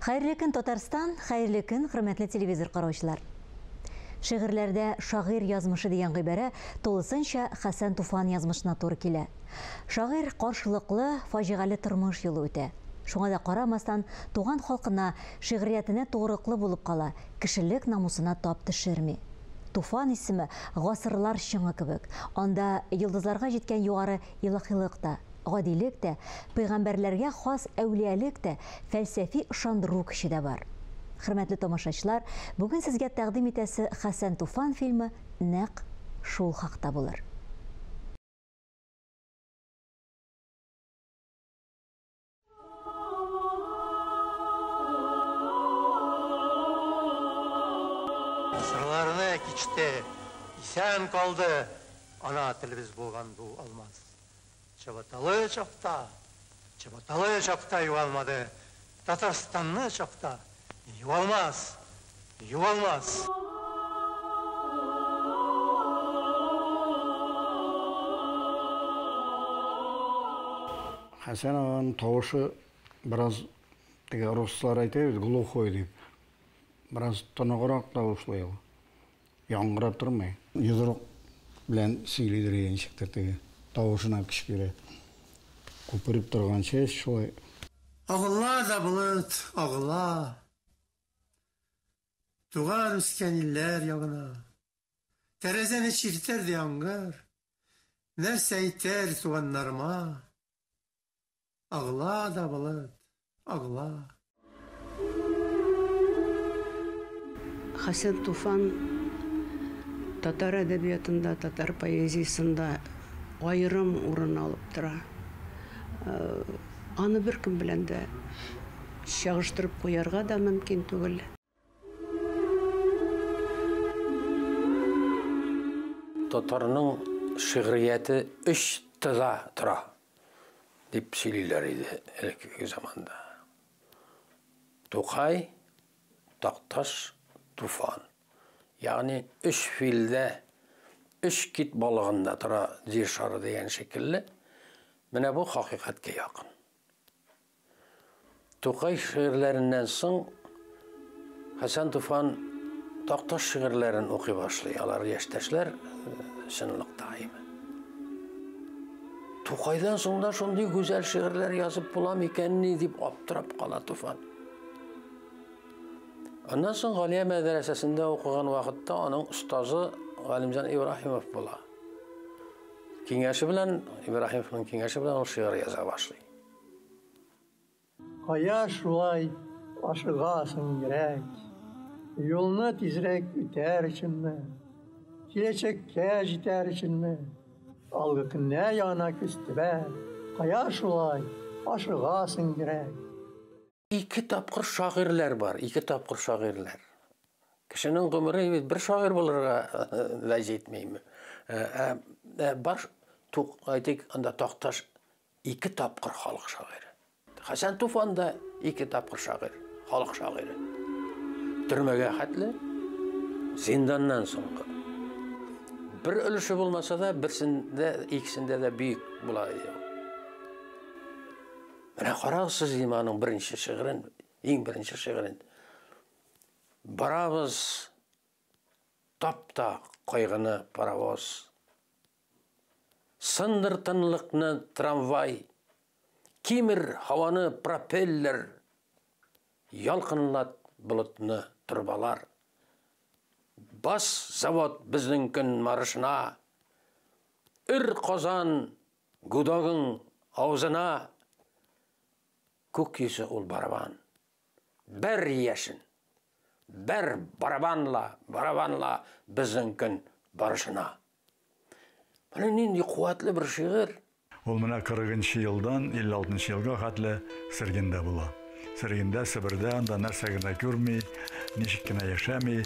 Хәерле көн, Татарстан, хәерле көн, хөрмәтле телевизор караучылар. Шигырьләрдә шагыйрь язмышы дигән гыйбарә тулысынча Хәсән Туфан язмышына туры килә. Шагыйрь каршылыклы, фаҗигале тормыш юлы үтә. Шуңа да карамастан, туган халкына, шигъриятенә тугрылыклы булып кала, кешелек намусына тап төшерми. Туфан исеме гасырлар чыңы кебек. Анда йолдызларга җиткән югары илаһилык та, гадилек тә, пәйгамбәрләргә хас әүлиялек тә, фәлсәфи ышандыру көче дә бар. Хөрмәтле тамашачылар, бүген сезгә тәкъдим итәсе Хәсән Туфан фильмы нәкъ шул хакта булыр. Гасырларны кичте, исән калды ана телебез булган бу алмаз. Чабаталы чакта, чабаталы чакта югалмады, Татарстанны чакта югалмас, югалмас. Хәсән аганың тавышы бераз теге руслар әйтә бит, глухой дип. Бераз тоныграк тавышлы ул. Яңгырап тормый. Йодрык белән сөйлидер ничектер теге тавышына көч бирә. Күпереп торган чәч шулай. Агыла да болыт, агыла. Туган үскән илләр ягына. Тәрәзәне чиртер дә яңгыр. Нәрсә әйтер туганнарыма? Агыла да болыт, агыла. Хәсән Туфан татар әдәбиятында, татар поэзиясендә аерым урын алып тора. Аны беркем белән дә чагыштырып куярга да мөмкин түгел. Татарның шигърияте өч Т-да тора дип сөйлиләр иде элеккеге заманда. Тукай, Такташ, Туфан. Ягъни өч филдә, өч кит балыгында тора җир шары дигән шикелле. Менә бу хакыйкатькә якын. Тукай шигырьләреннән соң Хәсән Туфан Такташ шигырьләрен укый башлый. Алар яшьтәшләр чынлыкта име. Тукайдан соң да шундый гүзәл шигырьләр язып була микәнни дип аптырап кала Туфан. Аннан соң Галия мәдрәсәсендә укыган вакытта аның остазы Галимҗан Ибраһимов була. Киңәше белән, Ибраһимовның киңәше белән ул шигырь яза башлый. Кая шулай ашыгасың, йөрәк? Юлны тизрәк үтәр өченме? Киләчәккә җитәр өченме? Алгы көннәр янына күз төбәп, Кая шулай ашыгасың, йөрәк? Ике тапкыр шагыйрьләр бар, ике тапкыр шагыйрьләр. Кешенең гомере бит бер шагыйрь булырга да җитми. Ә бар, әйтик, анда Такташ ике тапкыр халык шагыйре. Хәсән Туфан да ике тапкыр шагыйрь, халык шагыйре. Төрмәгә хәтле, зинданнан соңгы. Бер өлеше булмаса да, берсендә, икесендә дә бөек була иде. Менә карагыз сез дим аның беренче шигырен, иң беренче шигырен. Барабыз, тап та кайгыны паровоз. Сындыр тынлыкны трамвай, кимер һаваны пропеллер, ялкынлат болытны торбалар. Бас завод безнең көн марышына, өр Казан гудогың авызына, күк йөзе ул барабан. Бер яшен, бер барабанла, барабанла безнең көн барышына. Менә нинди куәтле бер шигырь. Ул менә 40 елдан 56 елга хәтле Сергиндә була. Сергиндә, Себердә, анда нәрсә генә күрми, ничек кенә яшәми.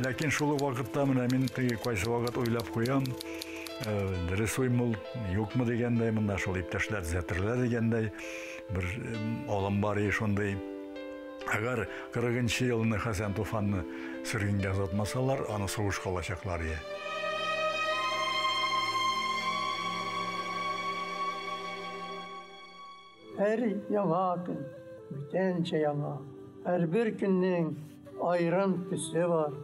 Ләкин шул ук вакытта менә мин теге кайсы вакыт уйлап куям, дөрес уймы ул, юкмы дигәндәй, монда шул иптәшләр төзәтерләр дигәндәй бер алым бар и шундый. Әгәр 40 елны Хәсән Туфанны сөргенгә озатмасалар, аны сугышка алачаклар ие. Һәр яңа көн, бүтәнчә яңа. Һәрбер көннең аерым төсе бар,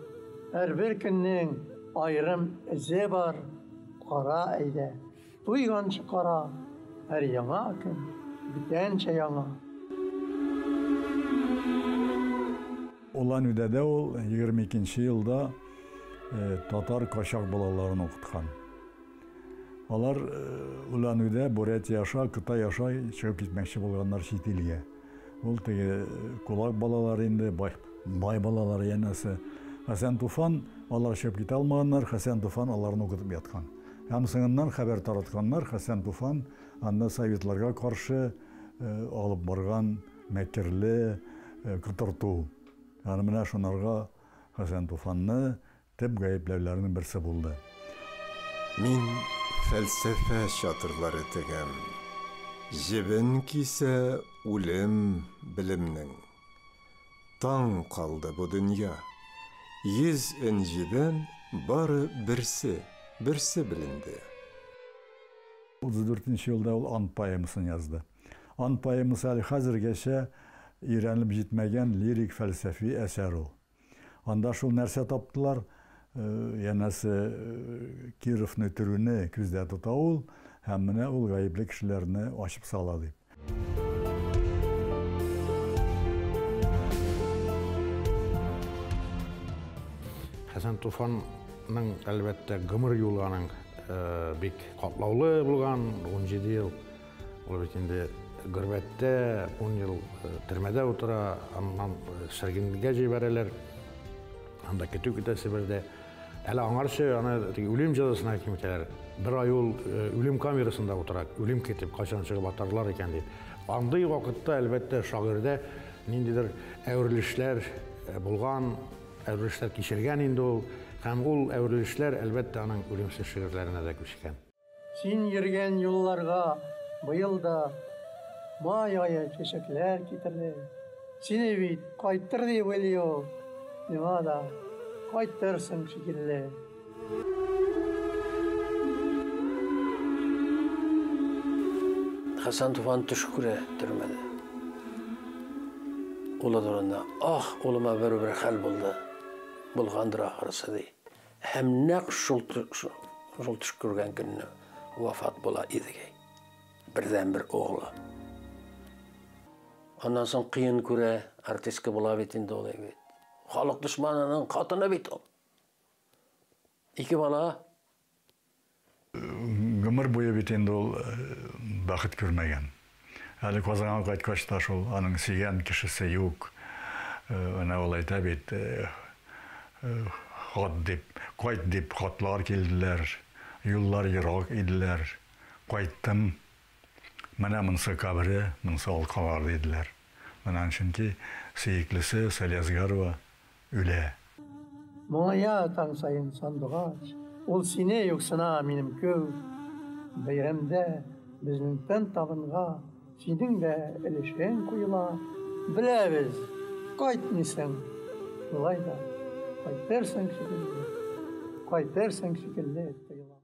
һәрбер көннең аерым эзе бар. Кара әйдә, туйганчы кара, һәр яңа көн бүтәнчә яңа. Улан-Үдәдә ул 22 елда татар качак балаларын укыткан. Алар Улан-Үдә, Бурятия аша, Кытай аша чыгып китмәкче булганнар чит илгә. Ул теге кулак балалары инде, бай, бай балалары янәсе. Хәсән Туфан, алар чыгып китә алмаганнар, Хәсән Туфан аларны укытып яткан. Һәм соңыннан хәбәр таратканнар, Хәсән Туфан анда советларга каршы алып барган мәкерле котырту. Ягъни менә шунарга Хәсән Туфанны төп гаепләүләрнең берсе булды. Мин фәлсәфә чатырлары тегәм. Җебен кисә үлем белемнең. Таң калды бу дөнья. 100 энҗедән бары берсе, берсе беленде. 34 нче елда ул Ант поэмасын язды. Ант поэмасы әле хәзергәчә өйрәнелеп җитмәгән лирик фәлсәфи әсәр ул. Анда шул нәрсә таптылар, янәсе Кировны төрүне күздә тота ул, һәм менә ул гаепле кешеләрне ачып сала дип. Хәсән Туфанның, әлбәттә, гомер юлы аның бик катлаулы булган, 17 ел ул бит инде горбәттә, 10 ел төрмәдә утыра, аннан сөргенгә җибәрәләр. Анда көтү көтә Себердә. Әле аңарчы аны теге үлем җәзасына хөкем итәләр. Бер ай ул үлем камерасында утыра, үлем көтеп, кайчан чыгып атарлар икән дип. Андый вакытта, әлбәттә, шагыйрьдә ниндидер әверелешләр булган, әверелешләр кичергән инде ул. Һәм ул әверелешләр, әлбәттә, аның үлемсез шигырьләренә дә күчкән. Син йөргән юлларга быел да май ае чәчәкләр китерде. Сине бит кайтыр дип уйлый ул, миңа да кайтырсың шикелле. Хәсән Туфан төш күрә төрмәдә. Улы турында, ах, улыма бер-бер хәл булды, булгандыр ахрысы, ди. Һәм нәкъ шул шул төш күргән көнне вафат була Идегәй. Бердәнбер углы. Аннан соң кыен күрә, артистка була бит инде ул бит. Халык дошманының хатыны бит ул. Ике бала. Гомер буе бит инде ул бәхет күрмәгән. Әле Казанга кайткач та шул аның сөйгән кешесе юк. Менә ул әйтә бит, хат дип, кайт дип хатлар килделәр. Юллар ерак иделәр. Кайттым. Менә монысы кабере, монысы алкалар диделәр. Менә чөнки сөеклесе Салиасгарова үлә. Моңая таң саен сандугач, Ул сине юксына минем күк. Бәйрәмдә безнең тын табынга Синең дә өлешең куела. Беләбез, кайтмыйсың, шулай да кайтырсың шикелле, Кайтырсың шикелле тоела.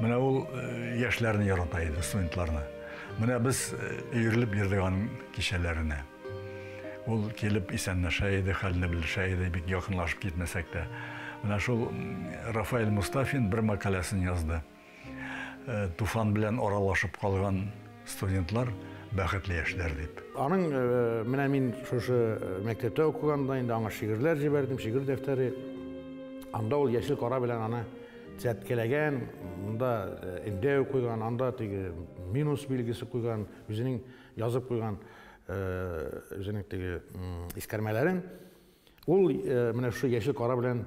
Менә ул яшьләрне ярата иде, студентларны. Менә без өерелеп йөрдек аның кичәләренә. Ул килеп исәнләшә иде, хәлне белешә иде, бик якынлашып китмәсәк тә. Менә шул Рафаэль Мустафин бер мәкаләсен язды. Туфан белән аралашып калган студентлар бәхетле яшьләр дип. Аның менә мин шушы мәктәптә укыганда инде аңа шигырьләр җибәрдем, шигырь дәфтәре. Анда ул яшел кара белән аны төзәткәләгән, монда өндәү куйган, анда теге минус билгесе куйган, үзенең язып куйган үзенең теге искәрмәләрен. Ул менә шушы яшел кара белән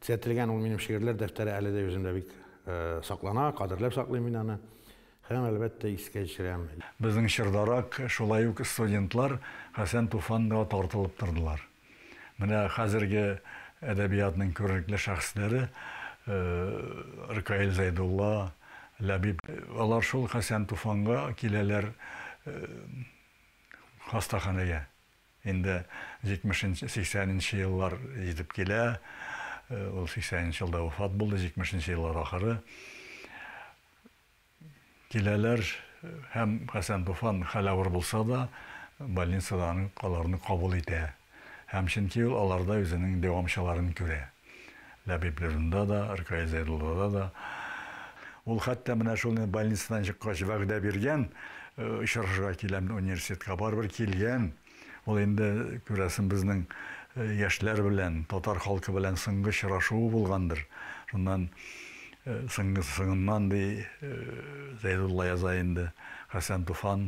төзәтелгән ул минем шигырьләр дәфтәре әле дә үземдә бик саклана, кадерләп саклыйм мин аны. Һәм, әлбәттә, искә төшерәм. Безнең чордарак шулай ук студентлар Хәсән Туфанга тартылып тордылар. Менә хәзерге әдәбиятның күренекле шәхесләре Ркаил Зәйдулла, Ләбиб, алар шул Хәсән Туфанга киләләр хастаханәгә. Инде 70 80 нче еллар җитеп килә. Ул 80 нче елда вафат булды, 70 нче еллар ахыры. Киләләр, Һәм Хәсән Туфан хәл авыр булса да, больницада аны аларны кабул итә. Һәм чөнки ул аларда үзенең дәвамчыларын күрә. Ләбиб Леронда да, Ркаил Зәйдуллада да. Ул хәтта менә шул больницадан чыккач вәгъдә биргән, очрашырга киләм университетка, барыбер килгән. Ул инде, күрәсең, безнең яшьләр белән, татар халкы белән соңгы очрашуы булгандыр. Шуннан соңгы соңыннан ди Зәйдулла яза инде, Хәсән Туфан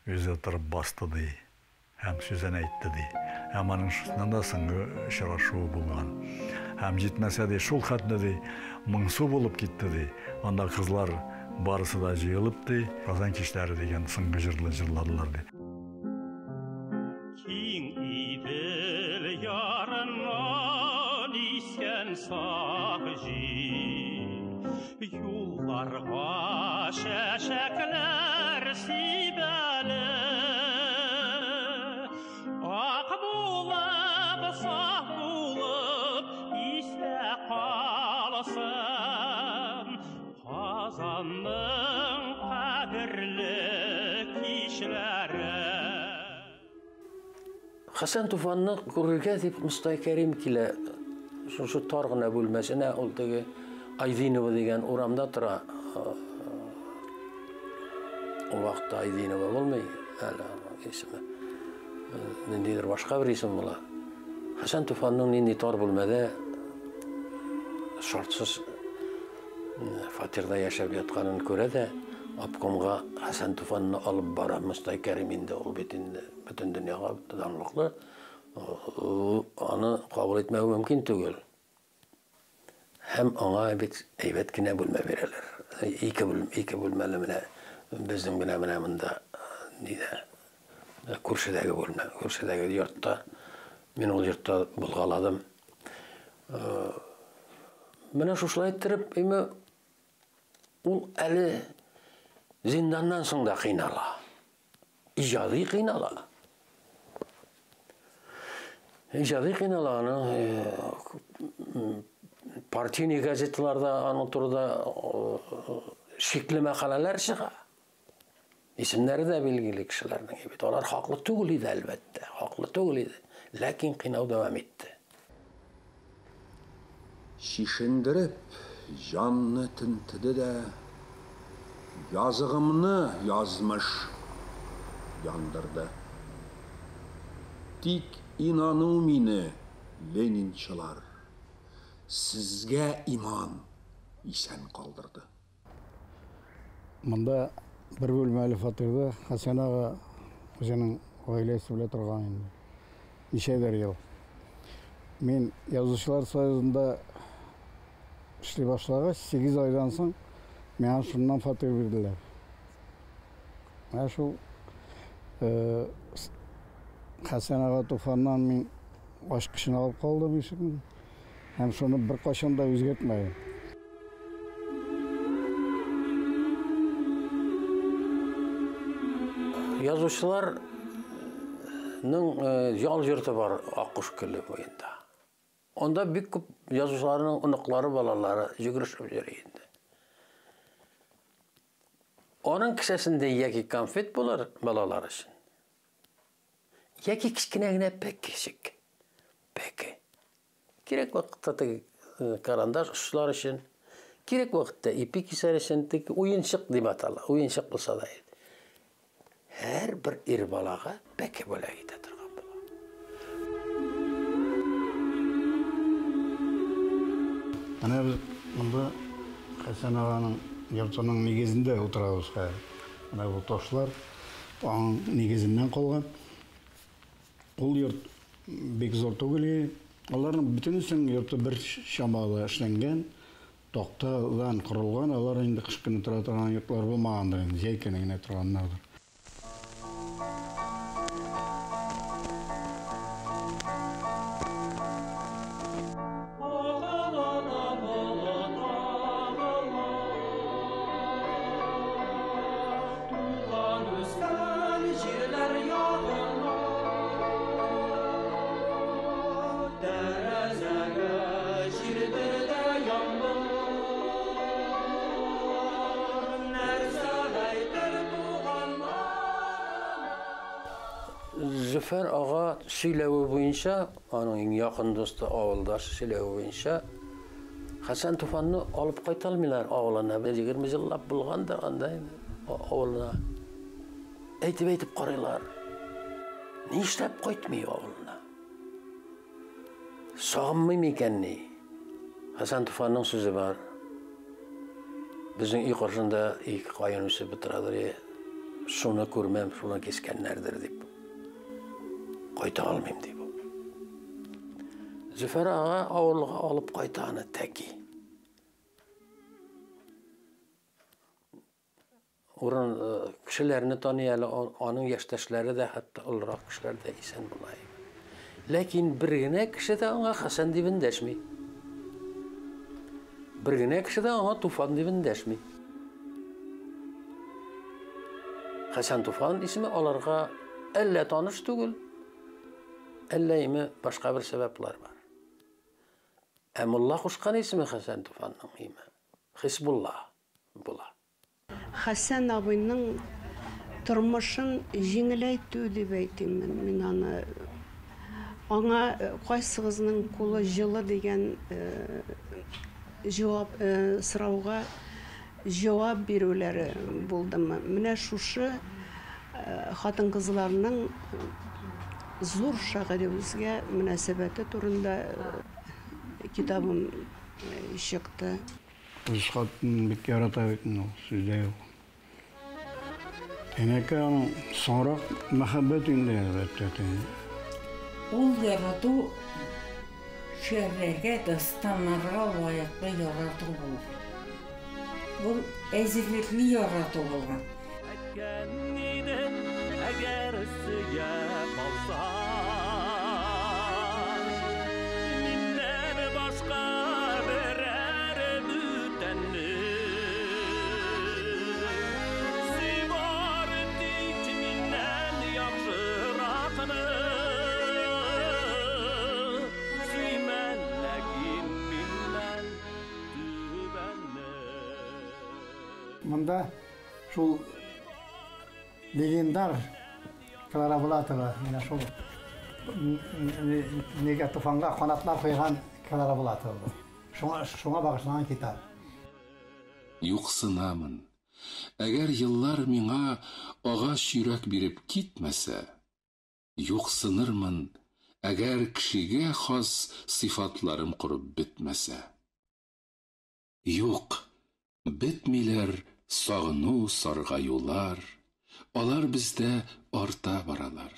үзе торып басты ди һәм сүзен әйтте ди. Һәм аның шуннан да соңгы очрашуы булган. Һәм җитмәсә ди, шул хәтле ди, моңсу булып китте ди. Анда кызлар барысы да җыелып ди, Казан кичләре дигән соңгы җырлы җырладылар ди. Киң Идел ярыннан искән саф җил, Юлларга чәчәкләр сибәле. Ак булып, саф булып, истә калсын Казанның кадерле кичләре. Хәсән Туфанны күрергә дип Мостай Кәрим килә. Шушы тар гына бүлмәсенә, ул теге Айдинова дигән урамда тора. Ул вакытта Айдинова булмый, әле аның исеме. Ниндидер башка бер исем була. Хәсән Туфанның нинди тар бүлмәдә шартсыз фатирда яшәп ятканын күрә дә, обкомга Хәсән Туфанны алып бара Мостай Кәрим инде, ул бит инде бөтен дөньяга данлыклы, аны кабул итмәү мөмкин түгел. Һәм аңа бит әйбәт кенә бүлмә бирәләр. Ике бүлмә, ике бүлмәле менә безнең генә менә монда нидә күршедәге бүлмә, күршедәге йортта. Мин ул йортта булгаладым. Менә шушылай иттереп, име ул әле зинданнан соң да кыйнала. Иҗади кыйнала. Иҗади кыйнала аны партийный газеталарда аның турында шикле мәкаләләр чыга. Исемнәре дә билгеле кешеләрнең бит. Алар хаклы түгел иде, әлбәттә, хаклы түгел иде. Ләкин кыйнау дәвам итте. Чишендереп, җанны тентеде дә, языгымны язмыш яндырды. Тик инану мине, ленинчылар, сезгә иман исән калдырды. Монда бер бүлмәле фатирда Хәсән ага үзенең гаиләсе белән торган инде. Ничәдер ел. Мин Язучылар союзында эшли башлагач, 8 айдан соң миңа шуннан фатир бирделәр. Менә шул Хәсән ага Туфаннан мин ачкычын алып калдым ишекнең. Һәм шуны беркайчан да үзгәртмәдем. Язучыларның ял йорты бар Аккош күле буенда. Анда бик күп язучыларның оныклары, балалары йөгерешеп йөри инде. Аның кесәсендә яки конфет булыр балалар өчен, яки кечкенә генә пәкечек. Пәке. Кирәк вакытта теге карандаш очлар өчен, кирәк вакытта ипи кисәр өчен теге уенчык дип атала, уенчык булса да. Һәр бер ир балага пәке бүләк итә торган була. Менә без монда Хәсән аганың йортының нигезендә утырабыз хәзер. Менә бу ташлар аның нигезеннән калган. Ул йорт бик зур түгел иде. Аларның бөтенесенең йорты бер чамалы эшләнгән, тактадан корылган. Алар инде кыш көне тора торган йортлар булмагандыр инде, җәй көне генә торганнардыр. Туган үскән җирләр ягына, тәрәзәгә җирдер дә яңгыр. Нәрсә әйтер? Зөфәр ага сөйләве буенча, аның иң якын дусты, авылдашы сөйләве буенча, Хәсән Туфанны алып кайта алмыйлар авылына. 20 еллап булгандыр анда инде авылына. Әйтеп-әйтеп карыйлар. Нишләп кайтмый авылына? Сагынмый микән ни? Хәсән Туфанның сүзе бар. Безнең өй каршында ике каен үсеп утырадыр. Шуны күрмәм, шуны кискәннәрдер дип. Кайта алмыйм ди бу. Зөфәр ага авылга алып кайта аны тәки. Урын э, кешеләрне таный әле, аның яшьтәшләре дә, хәтта олырак кешеләр дә исән була. Ләкин бер генә кеше дә аңа Хәсән дип эндәшми. Бер генә кеше дә аңа Туфан дип эндәшми. Хәсән Туфан исеме аларга әллә таныш түгел, әллә име башка бер сәбәпләр бар. Ә мулла кушкан исеме Хәсән Туфанның име Хисбулла була. Хәсән абыйның тормышын җиңеләйтү дип әйтим мин аны. Аңа кайсыгызның кулы җылы дигән җавап сорауга җавап бирүләре булдымы? Менә шушы хатын-кызларның зур шагыйребезгә мөнәсәбәте турында китабым чыкты. Үз хатынын бик ярата бит инде ул, сүз дә юк. Әнәкә аның соңрак мәхәббәт инде, әлбәттә. Ул ярату шигырьләргә, дастаннарга лаеклы ярату булган. Ул әзерлекле ярату булган. Әйткән идем, әгәр сөя калсаң, миннән башка берәр бүтәнне. Сөй бары тик миннән яхшыракны. Сөймә, ләкин миннән түбәнне. Монда шул легендар Клара Булатова, менә шул нигә Туфанга канатлар куйган Клара Булатова бу. Шуңа, шуңа багышланган китап. Юксынамын. Әгәр еллар миңа агач йөрәк биреп китмәсә, юксынырмын, әгәр кешегә хас сыйфатларым корып бетмәсә. Юк, бетмиләр сагыну-саргаюлар, алар бездә арта баралар.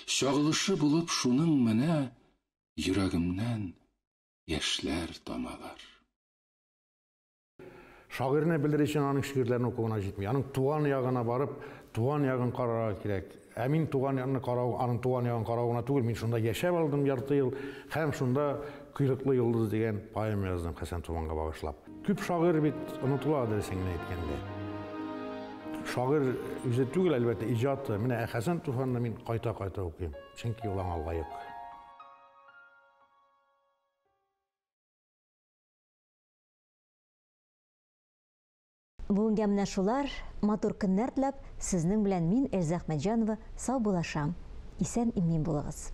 Чагылышы булып шуның менә йөрәгемнән яшьләр тамалар. Шагыйрьне белер өчен аның шигырьләрен уку гына җитми. Аның туган ягына барып, туган ягын карарга кирәк. Ә мин туган якны карау, аның туган ягын карау гына түгел, мин шунда яшәп алдым ярты ел һәм шунда Койрыклы йолдыз дигән поэма яздым Хәсән Туфанга багышлап. Күп шагыйрь бит онытыла, дөресен генә әйткәндә. Шагыйрь үзе түгел, әлбәттә, иҗаты. Менә ә Хәсән Туфанны мин кайта-кайта укыйм, чөнки ул аңа лаек. Бүгенгә менә шулар, матур көннәр теләп, сезнең белән мин, Эльза Әхмәтҗанова, саубуллашам. Исән-имин булыгыз.